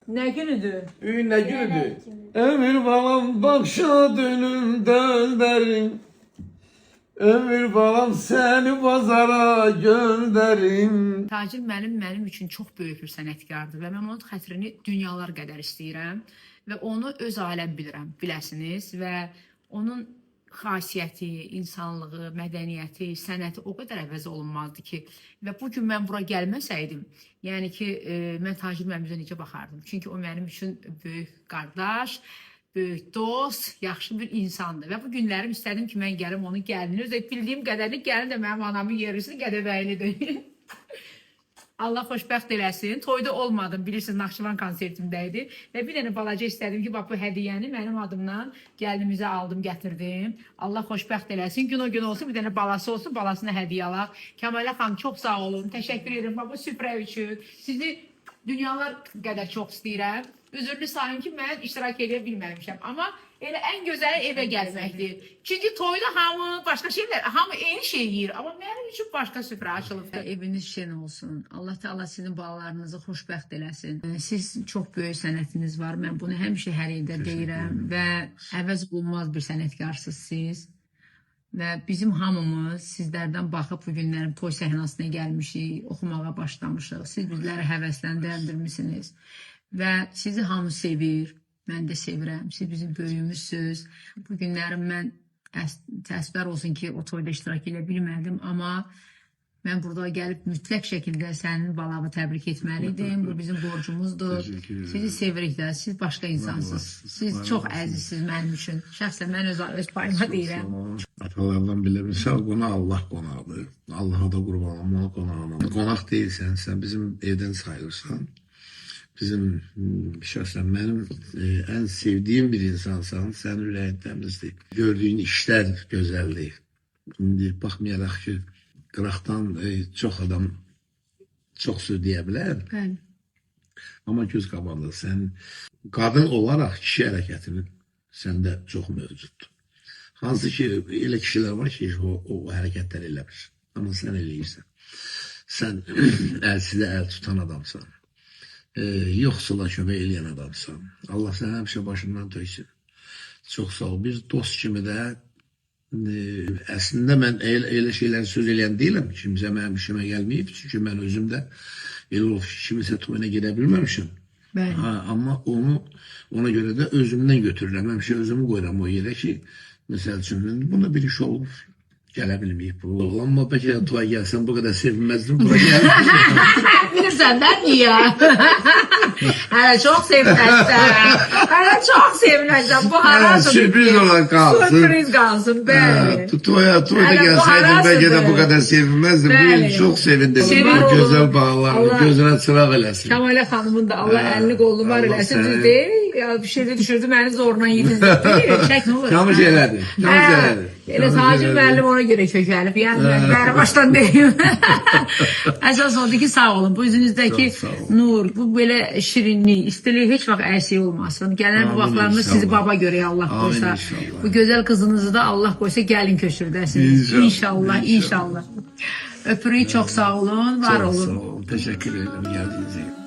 Nə günüdür? Bugün nə günüdür? Ömür balam bakşa dönüm dönderim. Ömür balam seni pazara gönderim. Tacir müəllim mənim üçün çox böyük bir sənətkardır və mən onun xətrini dünyalar qədər istəyirəm və onu öz ailəm bilirəm, biləsiniz və onun xasiyyəti, insanlığı, mədəniyyəti, sənəti o qədər əvəz olunmazdı ki, və bu gün mən bura gəlməsəydim, yəni ki, mən Tacir müəllimə necə baxardım? Çünki o mənim üçün böyük qardaş, böyük dost, yaxşı bir insandır. Və bu günlərim istədim ki, mən gəlim onun gəlini, özü bildiyim qədərini gəlin də mənim anamın yerisini qədəbəyini. Allah xoşbəxt eləsin. Toyda olmadım, bilirsiniz, Naxçıvan konsertimdə idi. Və bir dənə balaca istədim ki, bax bu hədiyyəni mənim adımdan gəlinimizə aldım, gətirdim. Allah xoşbəxt eləsin. Gün o gün olsun, bir dənə balası olsun, balasına hədiyyə alaq. Kəmalə xanım, çox sağ olun. Təşəkkür edirəm bax bu süfrə üçün. Sizi dünyalar qədər çox istəyirəm. Üzürlü sayın ki, mən iştirak edə bilməmişəm. Amma elə ən gözəli evə gəlməkdir. Çünki toyda hamı başqa şeylər, hamı eyni şey yeyir. Amma mənim üçün başqa süfrə açılıbdır. Eviniz şen olsun. Allah Teala sizin balalarınızı xoşbəxt eləsin. Siz çox böyük sənətiniz var. Mən bunu həmişə hər yerdə deyirəm və əvəz olunmaz bir sənətkarsınız siz. Və bizim hamımız sizlərdən baxıb bu günlərin toy səhnəsinə gəlmişik, oxumağa başlamışıq. Siz bizləri həvəsləndirmisiniz və sizi hamı sevir. Mən də sevirəm. Siz bizim böyüyümüzsüz. Bu günlərim mən təəssüflər olsun ki, o toyda iştirak edə bilmədim, amma mən burada gəlib mütləq şəkildə sənin balavı təbrik etməliydim. Bu bizim borcumuzdur. Təşəkkür edirəm. Sizi sevirik də. Siz başqa insansınız. olasınız, Siz var çox olasınız. əzizsiniz mənim üçün. Şəxsən mən öz payıma deyirəm. Atalardan belə misal qonaq Allah qonağıdır. Allaha da qurban olum, ona qonağına. Qonaq deyilsən, sən bizim evdən sayılırsan. Bizim şəxsən mənim ən sevdiyim bir insansan. Sənin ürəyin təmizdir. Gördüyün işlər gözəldir. İndi baxmayaraq ki, qıraqdan çox adam çox söz deyə bilər. Bəli. Amma göz qabağında sən qadın olaraq kişi hərəkətinin səndə çox mövcuddur. Hansı ki, elə kişilər var ki, o hərəkətlər eləmir. Amma sən eləyirsən. Sən əlsizə əl tutan adamsan. Yoxsula kömək eləyən adamsan. Allah səni həmişə başından töksün. Çox sağ ol. Bir dost kimi də əslində mən elə şeyləri söz eləyən deyiləm. Kimsə mənim işimə gəlməyib. Çünki mən özüm də elə olub ki, kimisə toyuna gedə bilməmişəm. Bəli. Ha, amma onu ona görə də özümdən götürürəm. Həmişə özümü qoyuram o yerə ki, məsəl üçün bunda bir iş olub, gələ bilməyib bu. Amma bəlkə də toya gəlsəm bu qədər sevinməzdim. Bura gəldim. Bilirsən də niyə? Hələ çox sevinəcəm. Hələ çox sevinəcəm. Bu harasıdır? Sürpriz olan qalsın. Sürpriz qalsın, bəli. Ha, toya da Hələ bu gəlsəydim bəlkə də bu harasıdır? qədər sevinməzdim. Bu Bəli. gün çox sevindim. Sevin Bu olun. gözəl bağlarını Allah- gözünə çıraq eləsin. Kəmalə xanımın da Allah Hə, əlini qolunu var Allah eləsin. səni- Düz deyil. Ya bir şey də düşürdü məni zorla yedizdirdi. Çək nə olur? Yanlış Hə. elədi, yanlış Hə, elədi. Elə Yanlış Tacir elədi. müəllim ona görə kökəlib. Yəni mən bəri başdan deyim. Əsas odur ki, sağ olun. Bu üzünüzdəki Çox sağ olun. nur, bu belə şirinlik, istilik heç vaxt əksik olmasın. Gələn bu Amin vaxtlarında sizi inşallah. baba görək Allah Amin qoysa. inşallah. Bu gözəl qızınızı da Allah qoysa gəlin köçürdəsiniz. İnşallah, İnşallah, inşallah. inşallah. Öpürük, çox sağ olun, var Çox olun. sağ olun. Təşəkkür edirəm gəldiyiniz üçün.